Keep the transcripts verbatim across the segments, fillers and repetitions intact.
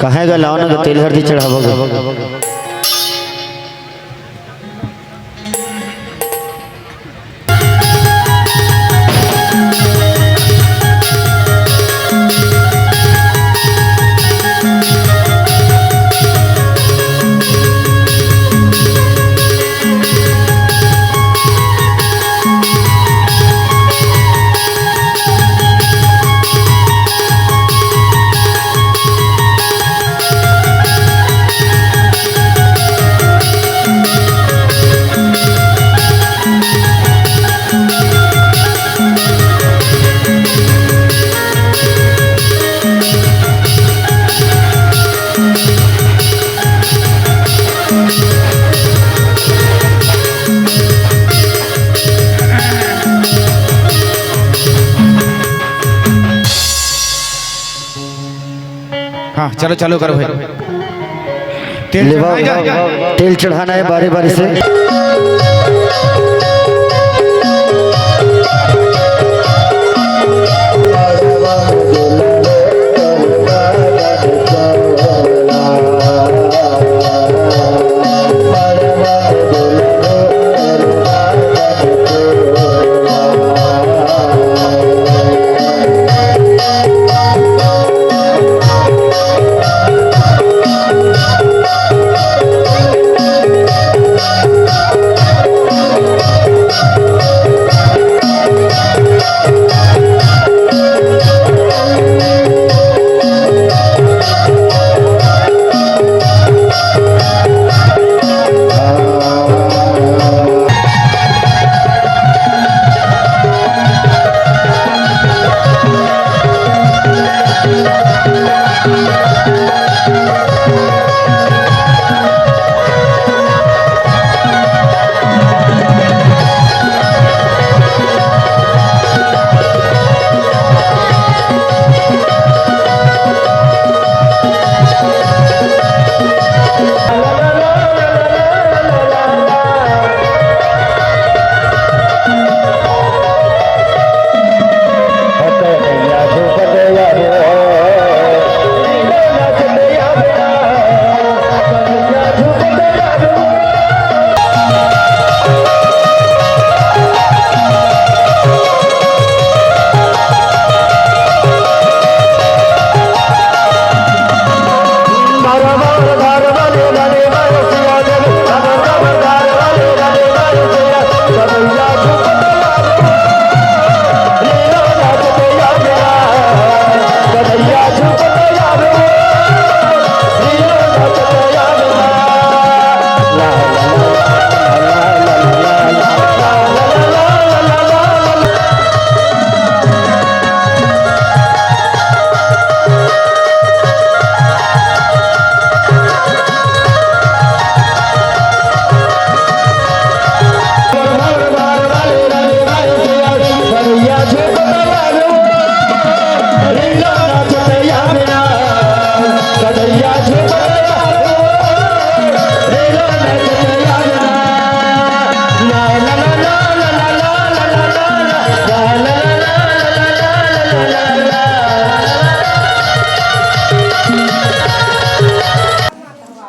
कहे गा, लाओ ना गा, तेल हरदी चढ़ाबो गा। हाँ, चलो, चालू करो भाई। तेल ले बाबू, चढ़ाएगा। तेल चढ़ाना है बारी बारी से।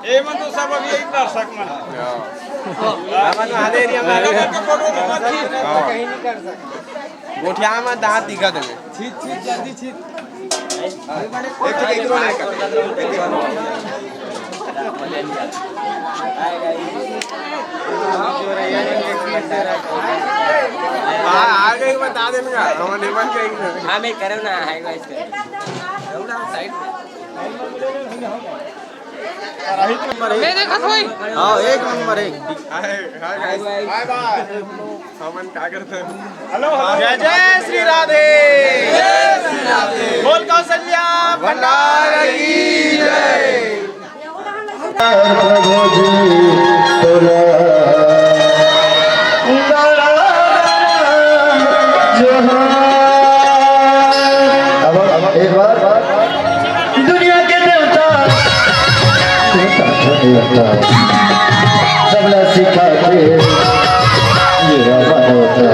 ए मन तो सब अभी यही दर्शक मन। हमन तो आधे एरिया में आ गए। फोटो मत खींच। गोठिया में दांत दिखा देंगे। छीत, छीत, जल्दी छीत। एक ठो, एक ठो लेकर। हाँ, आ गए, बता देना। हम नहीं बन गए। हाँ, मैं करो ना, हाय वाइस कर। साइड में। मैं देखत होई। हाँ, एक नंबर, एक। हाय, हाय, हाय, गाइस। बाय, बाय। हमन का करत हन? Hello, hello. जय जय श्री राधे। जय श्री राधे। बोल कौशल्या भंडार की जय। प्रभु जी तोला अब, अब एक बार दुनिया के देवता, देवता, देवता, सबला सिखा के ये मानवता।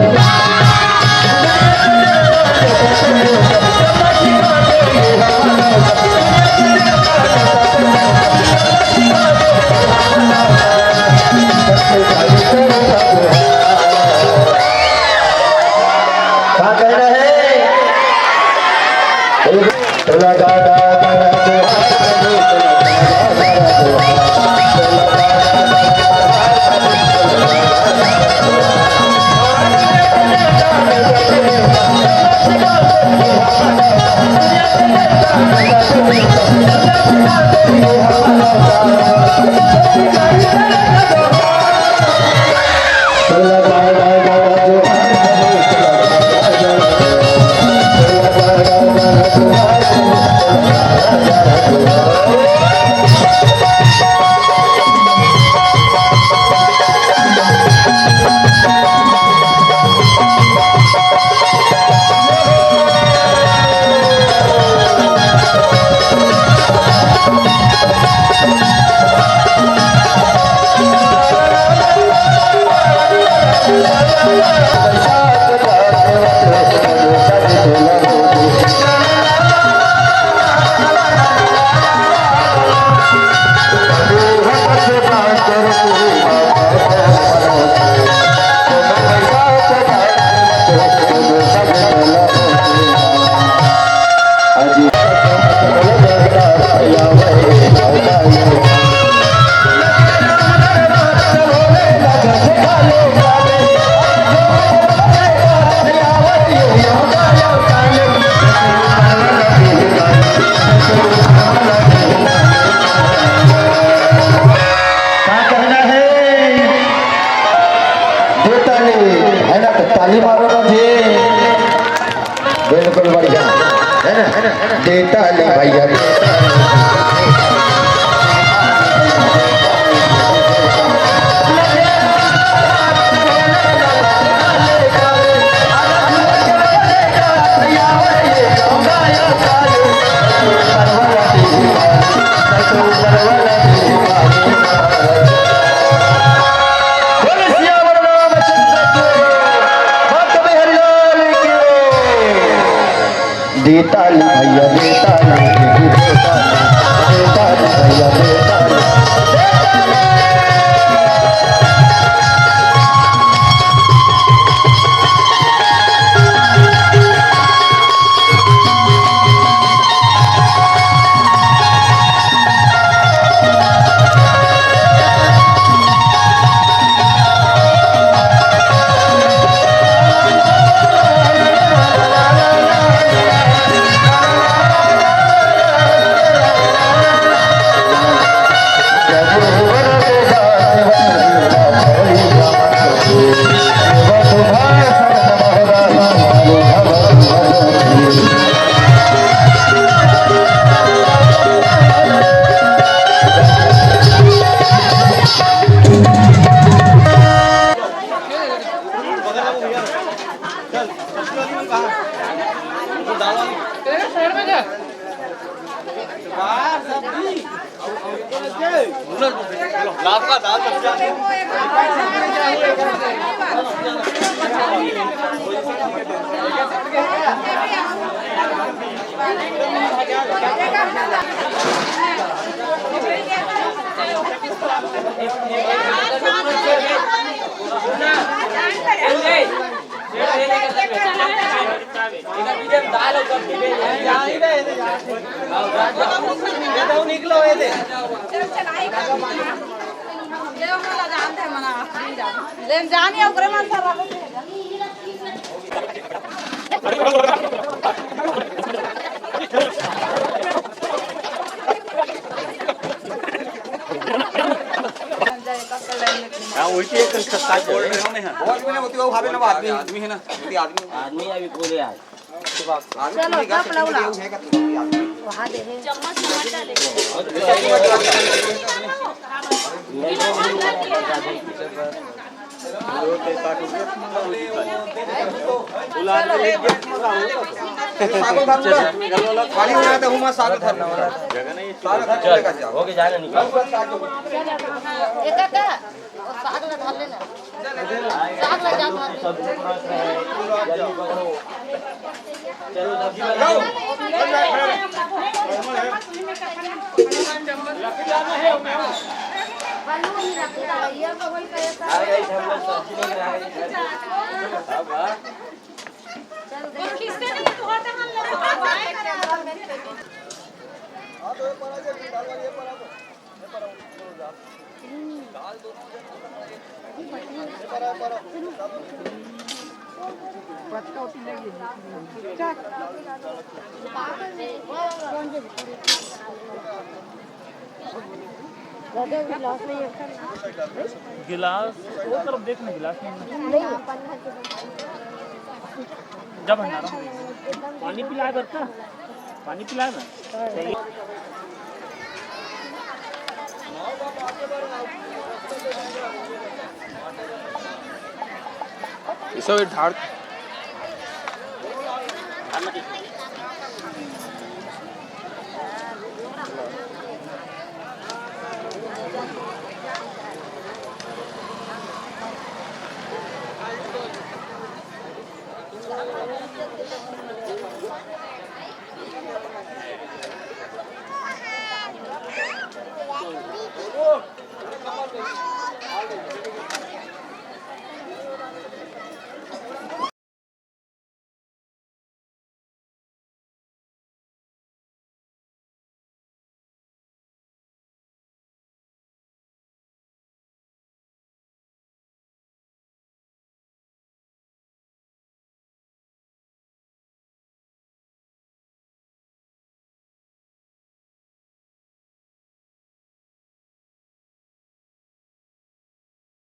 का कहना हे? दे ताली, है ना? तो ताली मारो ना जी। बिल्कुल बढ़िया, है ना? दे ताली भैया, दे ताली। बोल सियावर रामचंद्र की, भक्त बिहारी लाल की। दे ताली भैया, दे ताली, दे ताली, दे ताली भैया, दे ताली। ले जानी ओकरे मन। हाँ, वही तो एक बोल रहे हो ना, हाँ। आदमी है ना, आदमी है ना। आदमी है ना। आदमी अभी बोले आज। आदमी चलो, नहीं गा कप सकते, लौला। ये है का तू? वहाँ दे है। चम्मच, चम्मच डाले। सागो धर लो। खाली हो रहा था, हुमा सागो धर लो। सागो धर के लेकर जाओ। हो गया, जाने निकल। एक का? ओ साग ला धर लेना। साग ला जा धर ले। गिलास नहीं है। गिलास वो तरफ देख ना, गिलास नहीं है। नहीं है। जा भंडारा में देख। पानी पिलाए बर का? पानी पिलाए बर? ये सब ढार